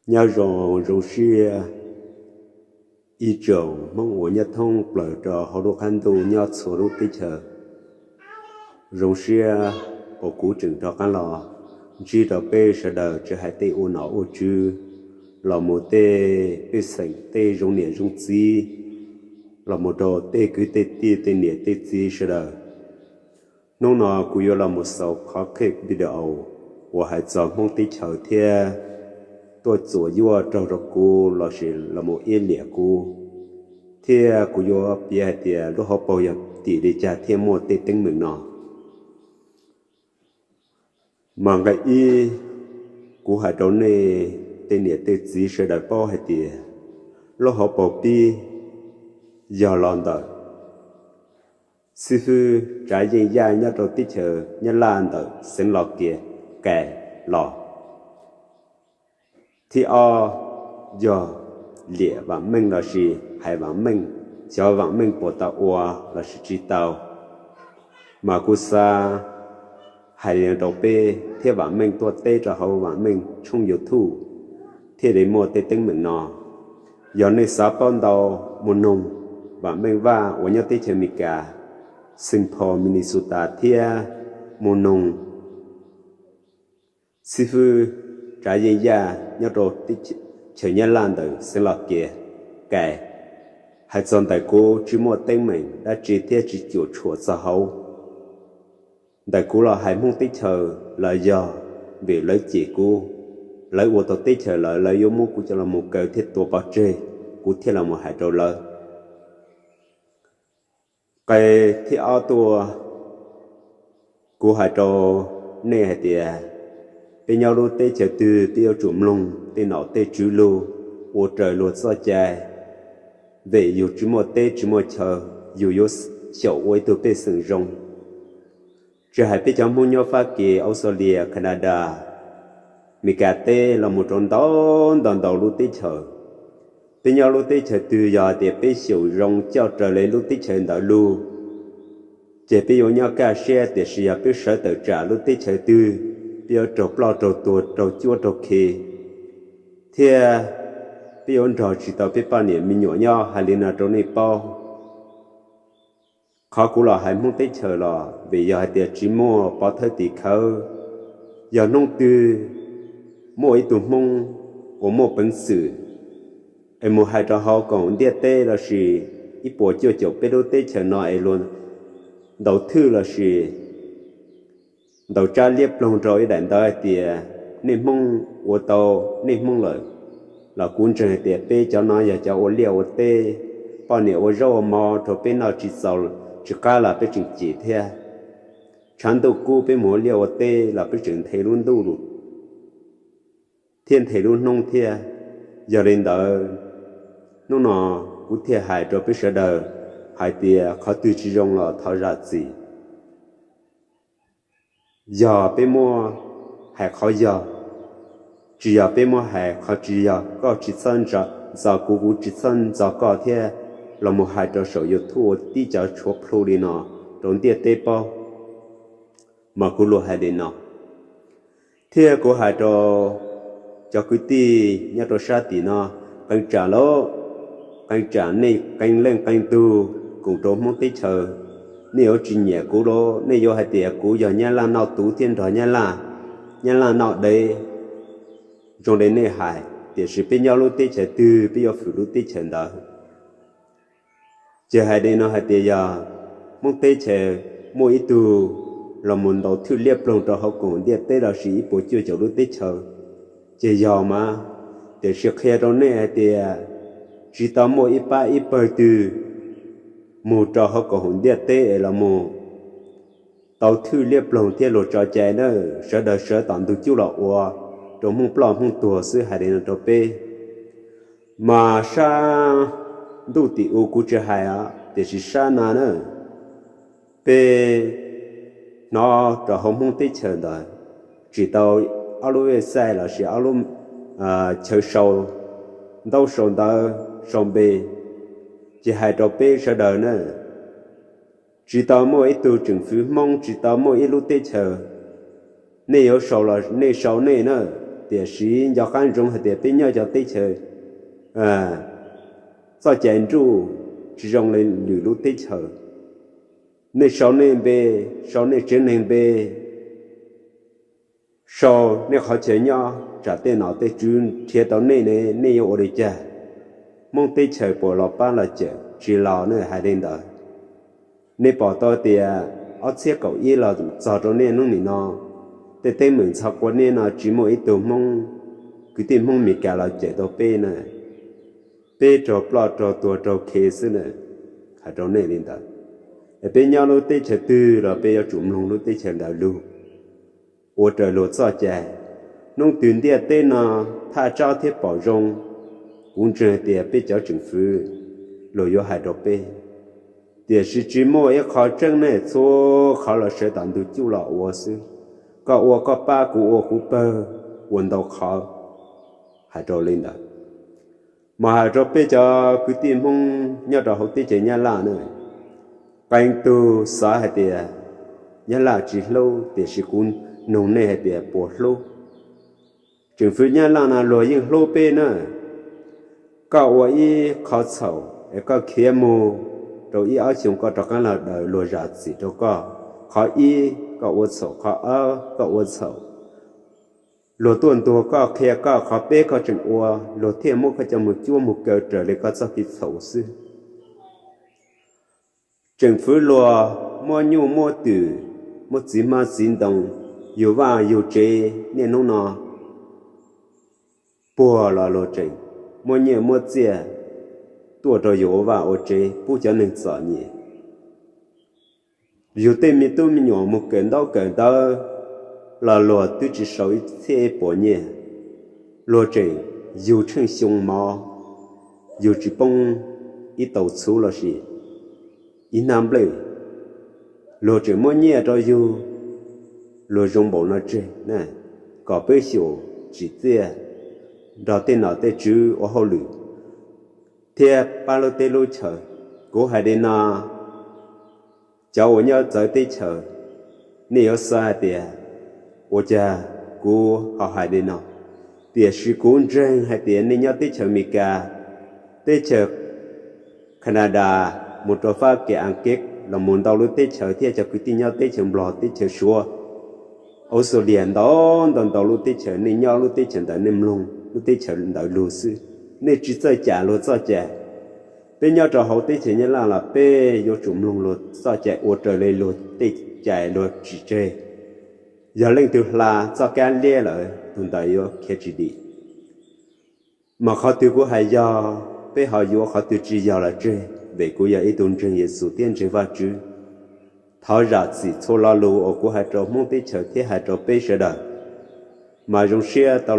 Nyob zoo, zoo siab ib tsoom Hmoob uas nyob thoob plaws rau hauv lub qab ntuj nyob txhua lub teb chaws. Zoo siab uas kuv tseem rov qab los ntsib rau peb sawv daws, tsis hais tej ua nom ua tswv, los mus tej pej xeem tej zoo niam zoo txiv, los mus rau tej kwv tej tij tej niam tej txiv sawv daws. Hnub no kuv yuav los mus xaus qhov clip video uas hais txog Hmoob teb chaws thiab tuaj txuas yuaj raug rau kuv lossis los mus iab liam kuv, thiab kuv yuav piav hais tias lub hauv paus yog tim li cas thiaj muaj tej teeb meem no. Mas nqe ib, kuv hais rau nej tej niam tej txiv sawv daws paub hais tias lub hauv paus pib yog los ntawm xib fwb Tsav Yeej Yaj nyob rau teb chaws Nyab Laj ntawm xeev Los Kias kais los. Thib ob, yog liam Vam Meej lossis hais Vam Meej, xyov Vam Meej puas tau ua lossis tsis tau. Mas kuv xav hais li no rau peb thiab Vam Meej tuaj teb rau hauv Vam Meej tshooj YouTube thiaj li muaj tej teeb meem no. Yog nej xav paub ntau, mus noog Vam Meej Vaj uas nyob teb chaws Amelikas, Saint Paul, Minnesota thiab mus noog xib fwb Tsav Yeej Yaj nyob rau teb chaws Nyab Laj ntawm xeev Los Kias kais. Hais txog ntawm kuv tsis muaj teeb meem dab tsi thiab tsis cuam tshuam txog hauv ntawm kuv los hais Hmoob teb chaws los yog vim lawv cem kuv, lawv ua tau teb chaws lawm lawv yuav muab kuv coj los mus kaw thiab tua pov tseg, kuv thiaj los mus hais rau lawv. Nqe thib ob tuaj, kuv hais rau nej hais tias peb nyob lub teb chaws twg peb yuav tsum mloog tej nom tej tswv lug, ua raws luag txoj cai, vim yus tsis muaj teb tsis muaj chaw, yus yuav xyaum ua ib tug pej xeem zoo. Tsis hais peb cov Hmoob nyob Fab Kis, Australia, Canada, Meskas teb los mus rau ntau ntau ntau lub teb chaws, peb nyob lub teb chaws twg yog hais tias peb xyaum zoo coj raws li lub teb chaws ntawd lug, ces peb yuav nyob kaj siab. Tiam sis yog peb sawv tawm tsam lub teb chaws twg, peb yuav raug ploj raug tuag raug cuab raug khi, thiab peb yuav nrog tsis tau peb poj niam me nyuam nyob. Hais li no rau nej paub. Qhov kuv los hais Hmoob teb chaws los vim yog hais tias tsis muaj pov thawj tim khawv. Yog hnub twg muaj ib tug Hmoob uas muaj peev xwm es mus hais rau hauv koom ntiaj teb lossis ib puas cuaj caum peb lub teb chaws no es luag ntaus thwj lossis ntaus tsab liab ploog rau ib daim ntawv hais tias nej Hmoob ua tau nej Hmoob lawm, los kuv ntseeg hais tias peb cov no yog cov ua liaj ua teb, poj niam ua zaub ua mov rau peb noj tsis txaus tsis qab los peb tseem cem thiab. Tshav ntuj kub peb mus ua liaj ua teb los peb tseem nthe lub ntuj thiab nthe lub hnub thiab. Yog li ntawd, hnub no kuv thiaj hais rau peb sawv daws hais tias qhov twg tsis zoo los thov zam txim. Yog peb muab hais qhov yog, tsis yog peb muab hais qhov tsis yog. Koj tsis txhob ntxo kuv, kuv tsis txhob ntxo koj thiab los mus hais rau saum YouTube ua tib cov tshuav plhu li no rau ntiaj teb paub. Mas kuv luag hais li no, thiab kuv hais rau cov kwv tij nyob rau sab tim no, qee tsam lauj, qee tsam nej qee leej qee tug koom rau Hmoob teb chaws, nej yuav tsis nyiam kuv lauj, nej yuav hais tias kuv yog Nyab Laj noj tub thiab nrog Nyab Laj, Nyab Laj noj dev, zoo li nej hais. Tiam sis peb nyob lub teb chaws twg peb yuav hwm lub teb chaws ntawd. Ces hais li no hais tias yog Hmoob teb chaws muaj ib tug los mus ntaus thwj liab ploog rau hauv koom ntiaj teb lossis ib puas cuaj caum lub teb chaws, ces yog mas. Tiam sis qhia rau nej hais tias tsis tau muaj ib pab ib pawg twg mus rau hauv koom haum ntiaj teb es los mus tau thwj liab ploog thiab luag tso cai na. Sawv daws sawv tom ntug cub los ua rau Hmoob ploj Hmoob tuag xwb. Hais li no rau peb, mas sab ntuj tim u kuv tsis hais, tiam sis sab na na, peb hnov rau hauv Hmoob teb chaws ntawd tsis tau ob lub website lossis ob lub chaw sau ntaub sau ntawv sau npe, ces hais rau peb sawv daws na, tsis tau muaj ib tug tseem fwv Hmoob, tsis tau muaj ib lub teb chaws. Nej yuav sau los nej sau nej na, tiam sis nco qab ntsoov hais tias peb nyob cov teb chaws txoj cai nruj tsis zoo li lwm lub teb chaws. Nej sau nej npe, sau nej tsev neeg npe, sau nej qhov chaw nyob, tsam tej nom tej tswv nrhiav tau nej ne, nej yuav ua li cas? Hmoob teb chaws puas los pab los cawm? Tsis los ne, hais li ntawd. Nej pom tau tias ob txhiab kaum ib los txog rau nej hnub nim no, tej teeb meem ntxhov quav niab no tsis muaj ib tug Hmoob, kwv tij Hmoob Meskas los cawm tau peb na. Peb raug ploj raug tuag raug khe xwb na, hais rau nej li ntawd. Es peb nyob lub teb chaws twg los peb yuav tsum mloog lub teb chaws ntawd lug, ua raws luag txoj cai. Hnub twg ntiaj teb no thaj tsam thiab pom zoo, kuv ntseeg tias peb cov tsoom fwv luag yuav hais rau peb. Tiam sis tsis muaj ib qho tseeb ne, txhua qhov los sawv tom ntug cuj los ua xwb. Koj ua koj pab, kuv ua kuv pawg, ua ntau qhov, hais rau li ntawd. Mas hais rau peb cov kwv tij Hmoob nyob rau hauv teb chaws Nyab Laj na, qee tug xav hais tias Nyab Laj tsis hlub, tiam sis kuv nug nej hais tias puas hlub? Tsoom fwv Nyab Laj no luag yeej hlub peb na. Koj ua ib qho txhaum es koj khiav mus rau ib ob xyoos koj rov qab los daws luag zam txim rau koj. Qhov ib koj ua txhaum, qhov ob koj ua txhaum, luag tuaj ntuas koj qhia koj, qhov peb koj tseem ua, luag thiaj muab koj coj mus cuab mus kaw raws li koj txoj kev txhaum xwb. Tsoom fwv luag muab nyuj muab twm, muab txiv hmab txiv ntoo, yug vaj yug tsev niaj hnub no puag los luag tseem muab nyiaj muab txiaj tuaj rau yus ua vaj ua tsev pub cov neeg txom nyem. Yug tej me tub me nyuam mus kawm ntaub kawm ntawv los luag twb tsis sau ib txhiab ib puas nyiaj, luag tseem yug tsheej xyoo mov, yug tsis poob ib tau txhuv los sis ib hnab nplej, luag tseem muab nyiaj rau yug, luag zoo npaum no tseg na, kom peb xyuas tsim txiaj nrog tej nom tej tswv ua hauj lwm thiab pab lub teb lub chaws. Kuv hais li no, cov uas nyob txawv teb chaws, nej yuav xav hais tias ua cas kuv ho hais li no, tiam sis kuv ntseeg hais tias nej nyob teb chaws Amelikas, teb chaws Canada, mus rau Fab Kis, Askiv, los mus ntau lub teb chaws thiab cov kwv tij nyob teb chaws Nplog, teb chaws Suav, Australia, ntau ntau ntau lub teb chaws, nej nyob lub teb chaws ntawd nej mloog lub teb chaws ntawd lug xwb, nej tsis txawj cam luag txoj cai. Peb nyob rau hauv teb chaws Nyab Laj los peb yuav tsum mloog luag txoj cai, ua raws li luag tej cai luag tsim tseg. Yog leej twg hla txoj kab liab lawm, tus ntawd yuav khiav tsis dim. Mas qhov twg kuv hais yog, peb ho yuav, qhov twg tsis yog los tseg, vim kuv yog ib tug ntseeg Yexus thiab ntseeg Vajtswv. Thov zam txim txhua lo lus uas kuv hais rau Hmoob teb chaws thiab hais rau peb sawv daws. Mas zoo siab tau